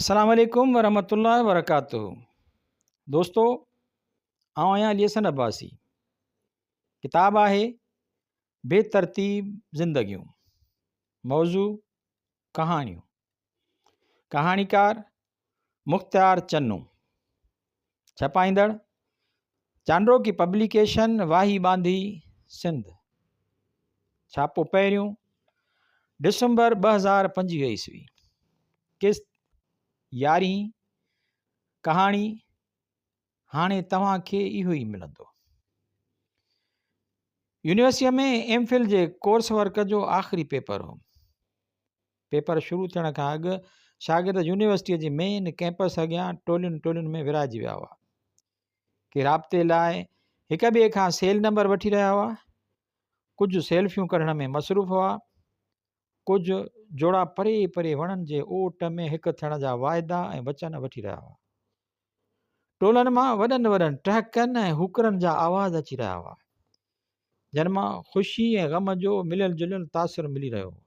السلام عليڪم ورحمة الله وبرڪاته دوستو آئون آهيان علي حسن عباسي ڪتاب آهي بي ترتيب زندگيون موضوع ڪهاڻيون ڪهاڻيڪار مختيار چنو ڇپائيندڙ چانڊوڪي پبليڪيشن واهي ٻانڌي سنڌ ڇاپو پهريون ڊسمبر 2025 عيسوي قسط يارهين ڪهاڻي هاڻي توهان کي اهو ئي ملندو يونيورسٽيء ۾ ايم فل جي ڪورس ورڪ جو آخري پيپر هو پيپر شروع ٿيڻ کان اڳ شاگرد يونيورسٽيء جي مين ڪئمپس اڳيان ٽولين ٽولين ۾ ورهائجي ويا هئا. ڪي رابطي لاء هڪ ٻئي کان سيل نمبر وٺي رهيا هئا. ڪجهه سيلفيون ڪڍڻ ۾ مصروف هئا. ڪجهه جوڙا پري پري وڻن جي اوٽ ۾ هڪ ٿيڻ جا واعدا ۽ وچن وٺي رهيا هئا. ٽولن مان وڏن وڏن ٽهڪن ۽ هوڪرن جا آواز اچي رهيا هئا، جن مان خوشي ۽ غم جو مليل جليل تاثر ملي رهيو هو.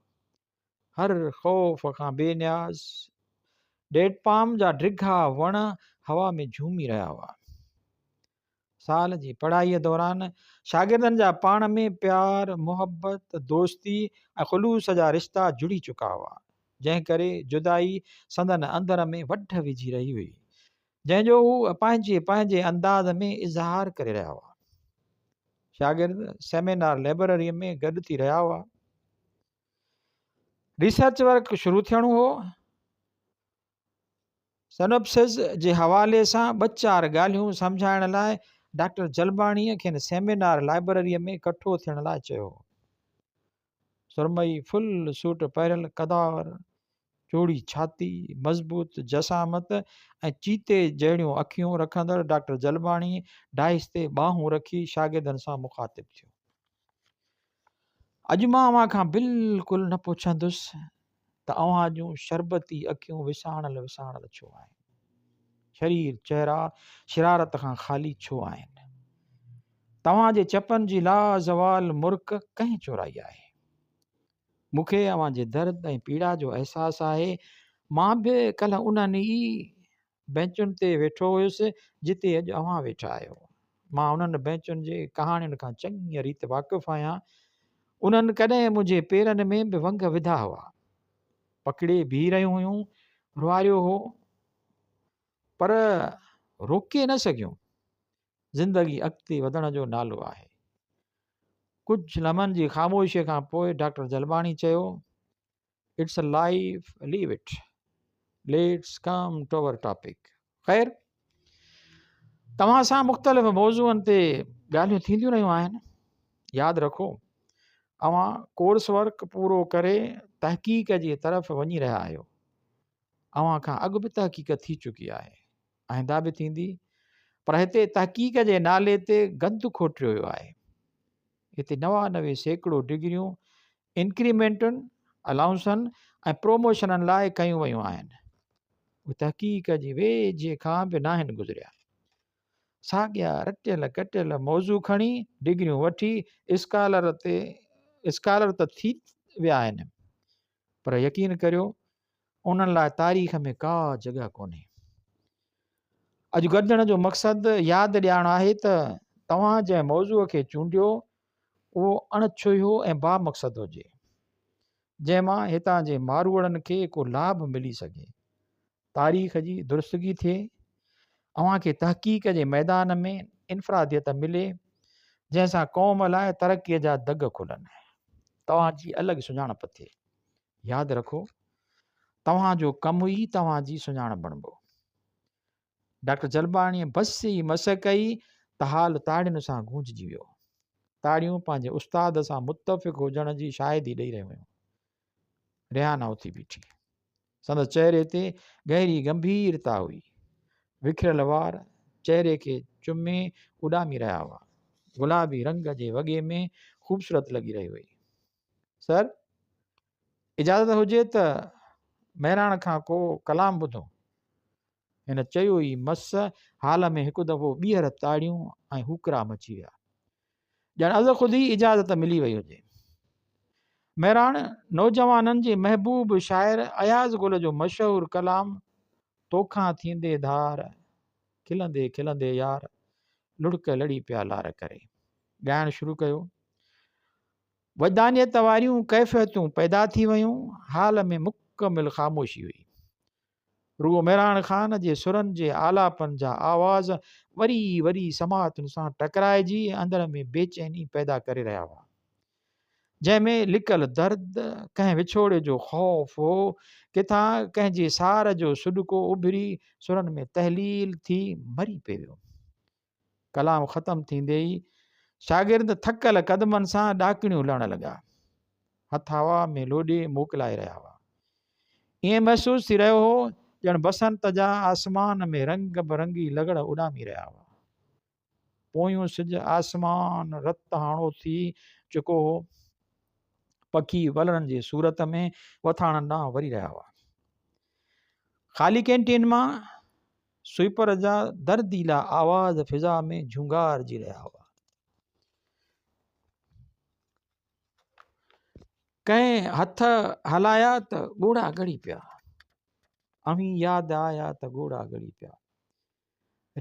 هر خوف کان بي نياز ڊيٽ پام جا ڊگها وڻ هوا ۾ جهومي رهيا هئا. سال جي پڙهائيء دوران شاگردن جا پاڻ ۾ پيار، محبت، دوستي ۽ خلوص جا رشتا جڙي چڪا هئا، جنهن ڪري جدائي سندن اندر ۾ وڍ وجهي رهي هئي، جنهن جو هو پنهنجي پنهنجي انداز ۾ اظهار ڪري رهيا هئا. شاگرد سيمينار لئبرريء ۾ گڏ ٿي رهيا هئا. ريسرچ ورڪ شروع ٿيڻو هو. سنوپسز جي حوالي سان ٻه چار ڳالهيون سمجهائڻ لاء ڊاڪٽر جلباڻيء کين سيمينار لائبرريء ۾ ڪٺو ٿيڻ لاء چيو هو. سرمئي فل سوٽ پهريل قداور، چوڙي ڇاتي، مضبوط جسامت ۽ چيتي جهڙيون اکيون رکندڙ ڊاڪٽر جلباڻي ڊائس تي ٻانهون رکي شاگردن سان مخاطب ٿيو. اڄ مان اوهان کان بلڪل نه پڇندس ته اوهان جون شربتي اکيون وساڻل وساڻل ڇو آهن؟ شرير چهرا شرارت کان خالي ڇو آهن؟ توهان جي چپن جي لازوال مرڪ ڪنهن چورائي آهي؟ مون کي اوهان جي درد ۽ پيڙا جو احساس آهي. مان به ڪلهه انهن ئي بينچن تي ويٺو هيس جتي اڄ اوهان ويٺا آهيو. مان انهن بينچن جي ڪهاڻين کان چڱيء ريت واقف آهيان. انهن ڪڏهن منهنجي پيرن ۾ به ونگ وڌا هئا. پڪڙي بيهي رهيون هيون، روئاريو هو، پر روڪي نه سگهيون. زندگي اڳتي وڌڻ جو نالو آهي. ڪجهه لمحن جي خاموشيء کان پوء ڊاڪٽر جلباڻي چيو، it's a life leave it let's come to our topic خير توهان سان مختلف موضوعن تي ڳالهيون ٿينديون رهيون آهن ياد رکو اوهان ڪورس ورڪ پورو ڪري تحقيق جي طرف وڃي رهيا آهيو اوهان کان اڳ به تحقيق ٿي چڪي آهي آئنده به ٿيندي پر هتي تحقيق جي نالي تي گند کوٽيو ويو آهي هتي 99% ڊگريون انڪريمينٽن، الائونسن ۽ پروموشنن لاء ڪيون ويون آهن. اهي تحقيق جي ويجهي کان به ناهن گذريا. ساڳيا رٽيل ڪٽيل موضوع کڻي ڊگريون وٺي اسڪالر تي اسڪالر ته ٿي ويا آهن پر يقين ڪريو انهن لاء تاريخ ۾ ڪا جڳهه ڪونهي. اڄ گڏجڻ جو مقصد ياد ڏيارڻ آهي ته توهان جنهن موضوع کي چونڊيو اهو اڻ ڇهيو ۽ بامقصد هجي، جنهن مان هتان جي ماروئڙن کي ڪو لاڀ ملي سگهي، تاريخ جي درستگي ٿئي، اوهان کي تحقيق جي ميدان ۾ انفراديت ملي، جنهن سان قوم لاء ترقيء جا دڳ کلن، توهان جي الڳ سڃاڻپ ٿئي. ياد رکو، توهان جو ڪم ئي توهان جي سڃاڻپ بڻبو. ڊاڪٽر جلباڻيء بس ئي مس ڪئي ته هال تاڙين سان گونججي ويو. تاڙيون پنهنجي استاد سان متفق هجڻ جي شاهدي ڏئي رهيون هيون. ريحانه اٿي بيٺي. سندس چهري تي گهري گنڀيرتا هئي. وکريل وار چهري کي چمي اڏامي رهيا هئا. گلابي رنگ جي وڳي ۾ خوبصورت لڳي رهي هئي. سر! اجازت هجي ته مهراڻ کان ڪو ڪلام ٻڌون. هن چيو ئي مس، هال ۾ هڪ دفعو ٻيهر تاڙيون ۽ هوڪرا مچي ويا. ڄڻ از خود ئي اجازت ملي وئي هجي. مهراڻ نوجوانن جي محبوب شاعر اياز گل جو مشهور ڪلام. توکان ٿيندي ڌار، کلندي کلندي يار، لڙڪ لڙي پيا لار ڪري. ڳائڻ شروع ڪيو. وجدانيت واريون ڪيفيتون پيدا ٿي ويون. هال ۾ مڪمل خاموشي هئي. رڳو مهراڻ خان جي سرن جي آلاپن جا آواز وري وري سماعتن سان ٽڪرائجي اندر ۾ بيچيني پيدا ڪري رهيا هئا. جنهن ۾ لڪل درد، ڪنهن وڇوڙي جو خوف هو، ڪٿان ڪنهن جي سار جو سڏڪو اڀري سرن ۾ تحليل ٿي مري پئي ويو. ڪلام ختم ٿيندي ئي شاگرد ٿڪل قدمن سان ڏاڪڻيون لهڻ لڳا. هٿ هوا ۾ لوڏي موڪلائي رهيا هئا. ائين محسوس ٿي رهيو هو ڄڻ بسنت جا آسمان ۾ رنگ برنگي لغڙ اڏامي رهيا هئا. پويون سج آسمان رت هاڻو ٿي چڪو هو. پکي ولرن جي صورت ۾ وٿاڻن ڏانهن وري رهيا هئا. خالي ڪينٽين مان سوئيپر جا درديلا آواز فضا ۾ جهونگارجي رهيا هئا. ڪنهن هٿ هلايا ته ڳوڙها ڳڙي پيا. اوهين ياد آيا ته ڳوڙها ڳڙي پيا.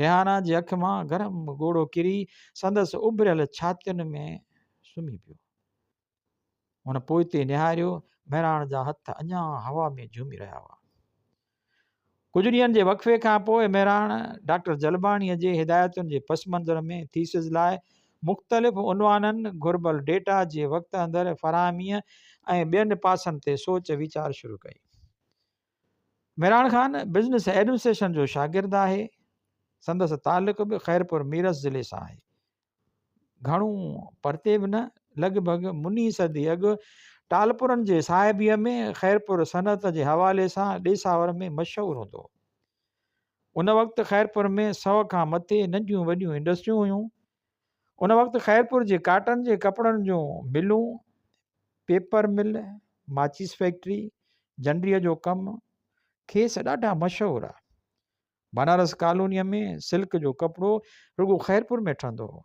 ريحانه جي اک مان گرم ڳوڙهو ڪري سندس اڀريل ڇاتين ۾ سمهي پيو. هن پوئتي نهاريو، مهراڻ جا هٿ اڃا هوا ۾ جهومي رهيا هئا. ڪجهه ڏينهن جي وقفي کان پوء مهراڻ ڊاڪٽر جلباڻيء جي هدايتن جي پس منظر ۾ ٿيسز لاء مختلف عنوانن، گهربل ڊيٽا جي وقت اندر فراهميء ۽ ٻين پاسن تي سوچ ويچار شروع ڪئي. مهراڻ خان بزنس ايڊمنسٽريشن جو شاگرد آهي. سندس تعلق به خيرپور ميرس ضلعي سان آهي. گهڻو پرتي به نه، لڳ ڀڳ مني صدي اڳ ٽالپرن جي صاحبيء ۾ خيرپور صنعت جي حوالي سان ڏيساور ۾ مشهور هوندو هو. ان وقت خيرپور ۾ سئو کان مٿي ننڍيون وڏيون انڊسٽريون هيون. ان وقت خيرپور جي ڪاٽن جي ڪپڙن جون ملون، پيپر مل، ماچيس فيڪٽري، جنڊيء جو ڪم کيس ڏاڍا مشهور ها. بنارس ڪالونيء ۾ سلڪ جو ڪپڙو رڳو خيرپور ۾ ٺهندو هو.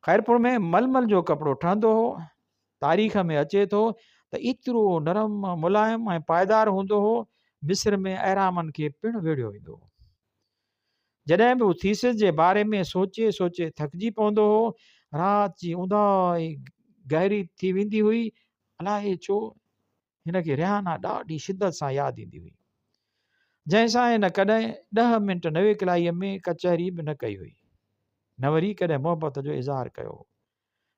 خيرپور ۾ ململ جو ڪپڙو ٺهندو هو. تاريخ ۾ اچي ٿو ته ايترو نرم، ملائم ۽ پائيدار هوندو هو، مصر ۾ اهرامن کي پڻ ويڙهيو ويندو هو. جڏهن به هو ٿيسز جي باري ۾ سوچي سوچي ٿڪجي پوندو هو، رات جي اونداهي گهري ٿي ويندي هئي، الائي ڇو هن کي ريحانه ڏاڍي شدت سان ياد ايندي هئي، جنهن سان هن ڪڏهن ڏهه منٽ نويڪلائيء ۾ ڪچهري به نه ڪئي هئي، نه وري ڪڏهن محبت جو اظهار ڪيو هو.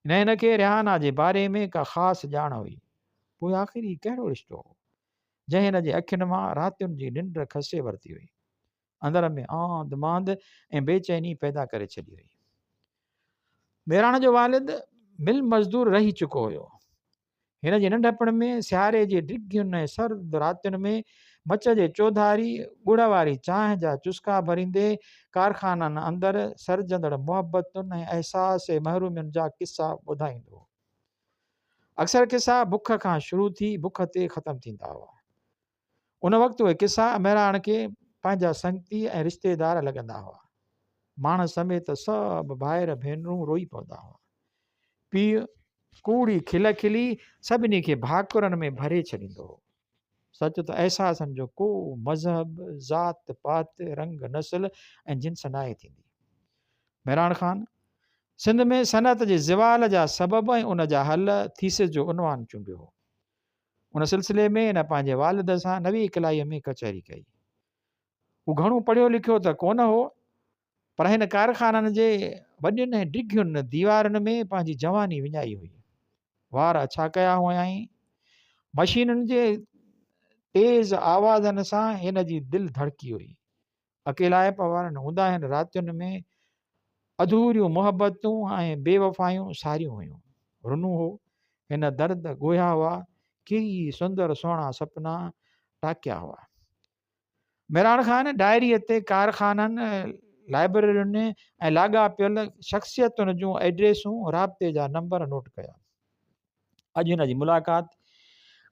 نه هن کي ريحانه جي باري ۾ ڪا خاص ڄاڻ هئي. پوء آخر هي ڪهڙو رشتو هو، جنهن هن جي اکين مان راتين جي ننڊ کسي ورتي هئي. اندر ۾ آنڌ مانڌ ۽ بي چيني پيدا ڪري ڇڏي هئي. ميراڻ جو والد مل مزدور رهي چڪو هيو. هن جي ننڍپڻ ۾ سياري جي ڊگهين ۽ سرد راتين ۾ مچ جي چوڌاري ڳڙ واري چانهه جا چسڪا ڀريندي ڪارخانن اندر سرجندڙ محبتن ۽ احساس محرومين جا قصا ٻڌائيندو هو. اڪثر قصا بک کان شروع ٿي بک تي ختم ٿيندا هئا. ان وقت اهي قصا مهراڻ کي پنهنجا سنگتي ۽ رشتيدار لڳندا هئا. ماڻس سميت سڀ ڀائر ڀينرون روئي پوندا هئا. پيء ڪوڙي کل کلي سڀني کي ڀاڪرن ۾ ڀري ڇڏيندو هو. سچ ته احساسن جو ڪو مذهب، ذات پات، رنگ، نسل ۽ جنس ناهي ٿيندي. مهراڻ خان سنڌ ۾ صنعت جي زوال جا سبب ۽ ان جا حل ٿيسز جو عنوان چونڊيو هو. ان سلسلي ۾ هن پنهنجي والد سان نويڪلائيء ۾ ڪچهري ڪئي. هو گهڻو پڙهيو لکيو ته ڪونه هو، پر هن ڪارخانن جي وڏين ۽ ڊگهين ديوارن ۾ پنهنجي جواني وڃائي هئي. وار اڇا ڪيا هئائين. مشينن جي تيز آوازن سان هن جي دل ڌڙڪي هئي. اڪيلائپ وارن اونداهين راتين ۾ اڌوريون محبتون ۽ بي وفايون ساريون هيون. رنو هو. هن درد ڳوهيا هئا. ڪيئي سندر سهڻا سپنا ٽاڪيا هئا. مهراڻ خان ڊائريء تي ڪارخانن، لائبريرين ۽ لاڳاپيل شخصيتن جون ائڊريسون، رابطي جا نمبر نوٽ ڪيا. اڄ هن جي ملاقات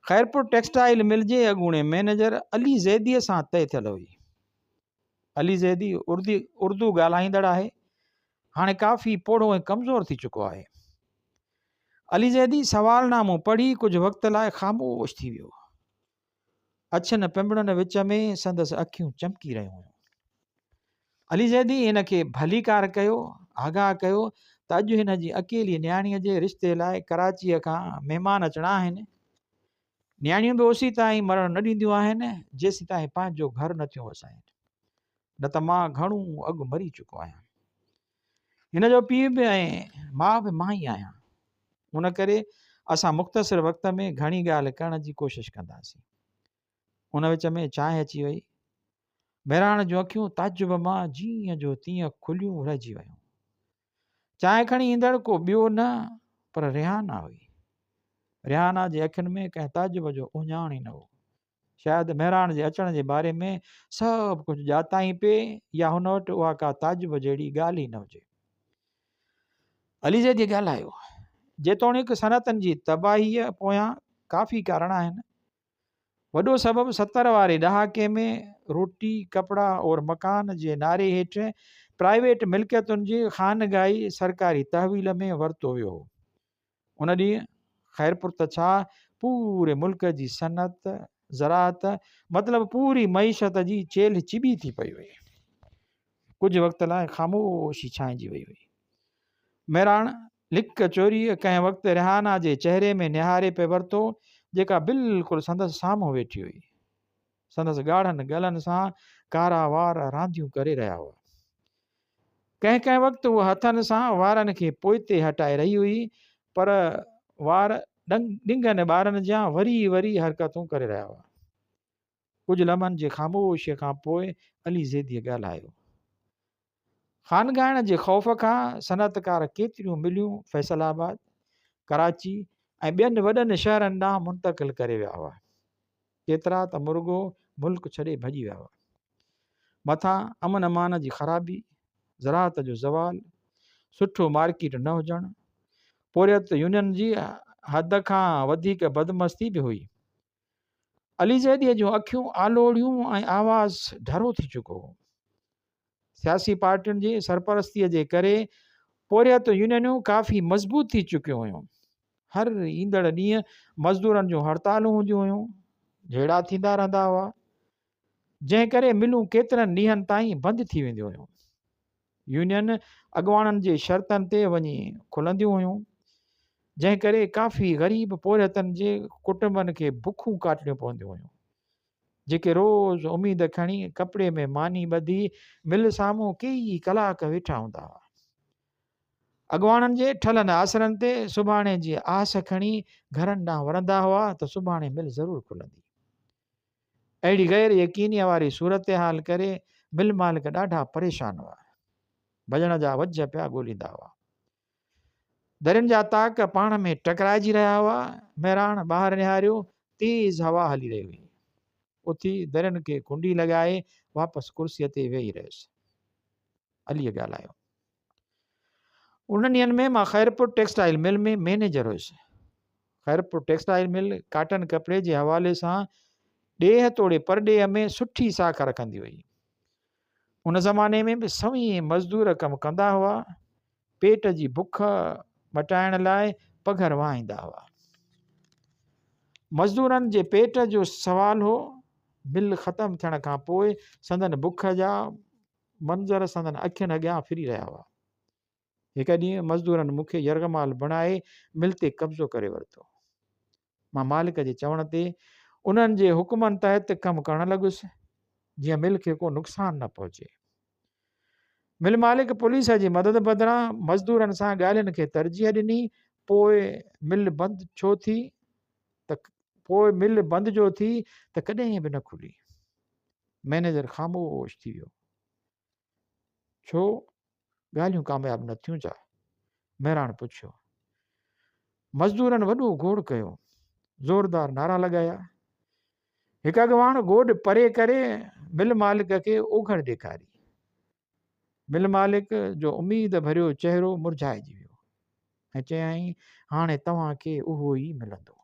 خيرپور ٽيڪسٽائيل مل جي اڳوڻي مئنيجر علي زيديء سان طئي ٿيل هئي. علي زيدي اردو ڳالهائيندڙ آهي. هاڻي ڪافي پوڙهو ۽ ڪمزور ٿي چڪو آهي. علي زيدي سوالنامو پڙهي ڪجهه وقت لاء خاموش ٿي ويو. اڇن پنبڻن وچ ۾ سندس اکيون چمڪي رهيون هيون. علي زيدي هن کي ڀليڪار ڪيو، آگاهه ڪيو ته اڄ هن جي اڪيلي نياڻيء جي رشتي لاء ڪراچيء کان مهمان اچڻا آهن. نياڻيون به اوسيتائين مرڻ نه ڏينديون آهن، جيسيتائين پنهنجو گهر نه ٿيون وسائين. نه ته مان گهڻو اڳ مري چڪو آهيان. هن جو پيء به ۽ ماء به مان ئي آهيان. ان ڪري اسان مختصر وقت ۾ گهڻي ڳالهه ڪرڻ جي ڪوشش ڪنداسين. ان وچ ۾ چانهه اچي وئي. مهراڻ جون اکيون تعجب مان جيئن جو تيئن کليون رهجي ويون. چانهه کڻي ايندڙ ڪو ٻيو نه پر ريحانه هئي. ريحانه جي اکين ۾ ڪنهن تعجب جو اهڃاڻ ئي نه هو. شايد مهراڻ جي اچڻ جي باري ۾ سڀ ڪجهه ڄاتائين پئي يا هن وٽ اها ڪا تعجب جهڙي ڳالهه ئي نه هجي. علي زيدي ڳالهايو. جيتوڻيڪ صنعتن جي تباهيء پويان ڪافي ڪارڻ آهن. وڏو سبب 70 واري ڏهاڪي ۾ روٽي، ڪپڙا اور مڪان جي نعري هيٺ پرائيويٽ ملڪيتن جي خانگائي سرڪاري تحويل ۾ ورتو ويو هو. ان ڏينهن خيرپور ته ڇا پوري ملڪ جي صنعت، زراعت مطلب پوري معيشت جي چيلهه چٻي ٿي پئي هئي. ڪجهه وقت لاء خاموشي ڇانئجي وئي هئي. مهراڻ لڪ چوريء ڪنهن وقت ريحانه جي چهري ۾ نهاري پئي ورتو جيڪا بلڪل سندس سامهون ويٺي هئي. سندس ڳاڙهن ڳلن سان ڪارا وار رانديون ڪري رهيا هئا. ڪنهن ڪنهن وقت هوء هٿن سان وارن کي پوئتي هٽائي رهي هئي، پر وار ڏنگن ٻارن جيان وري وري حرڪتون ڪري رهيا هئا. ڪجهه لمحن جي خاموشيء کان پوء علي زيديء ڳالهايو. خانگائڻ جي خوف کان صنعتڪار ڪيتريون مليون فيصل آباد، ڪراچي ۽ ٻين وڏن شهرن ڏانهن منتقل ڪري ويا هئا. ڪيترا ته مرڳو ملڪ ڇڏي ڀڄي ويا هئا. مٿان امن امان جي خرابي، زراعت جو زوال، سٺو مارڪيٽ نه هجڻ، پورهيت يونين جي حد کان وڌيڪ بدمستي به هئي. علي زيديء جون اکيون آلوڙيون ۽ آواز ڍرو ٿي چڪو هو. سياسي پارٽين جي سرپرستيء جي ڪري پورهيت يونينون ڪافي مضبوط ٿي چڪيون هيون. هر ايندڙ ڏينهن مزدورن جون هڙتالون هونديون هيون، جهيڙا ٿيندا رهندا هئا، جنهن ڪري ملون ڪيترن ڏينهن تائين بند ٿي وينديون هيون. يونين اڳواڻن جي شرطن تي وڃي کلنديون هيون، جنهن ڪري ڪافي غريب پورهيتن جي ڪٽنبن کي بکون ڪاٽڻيون پونديون هيون، جيڪي روز اميد کڻي ڪپڙي ۾ ماني ٻڌي مل سامهون ڪيئي ڪلاڪ ويٺا هوندا هئا. اڳواڻن جي ٺلهن آسرن تي سڀاڻي جي آس کڻي گهرن ڏانهن ورندا هئا ته سڀاڻي مل ضرور کلندي. اهڙي غير يقينيء واري صورتحال ڪري مل مالڪ ڏاڍا پريشان هئا. ڀڄڻ جا وجهه پيا ڳوليندا هئا. درين جا طاق پاڻ ۾ ٽڪرائجي رهيا هئا. مهراڻ ٻاهر نهاريو، تيز هوا هلي رهي هئي. اٿي درين کي ڪنڊي لڳائي واپس ڪرسيء تي ويهي رهيس. عليء ڳالهايو. انهن ڏينهن ۾ مان خيرپور ٽيڪسٽائيل مل ۾ مئنيجر هيس. خيرپور ٽيڪسٽائيل مل ڪاٽن ڪپڙي جي حوالي سان ڏيهه توڙي پرڏيهه ۾ سٺي ساک رکندي هئي. ان زماني ۾ به سوين مزدور ڪم ڪندا هئا. پيٽ جي بک مٽائڻ لاء پگهر وهائيندا هئا. مزدورن جي پيٽ جو سوال هو. مل ختم ٿيڻ کان پوء سندن بک جا منظر سندن اکين اڳيان ڦري رهيا هئا. هڪ ڏينهن مزدورن مون کي يرغمال بڻائي مل تي قبضو ڪري ورتو. مان مالڪ جي چوڻ تي انهن جي حڪمن تحت ڪم ڪرڻ لڳس، جيئن مل کي ڪو نقصان نه پهچي. مل مالڪ پوليس جي مدد بدران مزدورن سان ڳالهين کي ترجيح ڏني، پوء مل بند ڇو ٿي ته پوء مل بند جو ٿي ته ڪڏهن به نه کلي. مئنيجر خاموش ٿي ويو. ڇو ڳالهيون ڪامياب نه ٿيون ڇا؟ مهراڻ پڇيو. مزدورن وڏو گوڙ ڪيو. زوردار نعرا لڳايا. هڪ اڳواڻ گوڏ پري ڪري مل مالڪ کي اوگهڙ ڏيکاري. مل مالڪ جو اميد ڀريو چهرو مرجهائجي ويو ۽ چيائين، هاڻي توهان کي اهو ئي ملندو.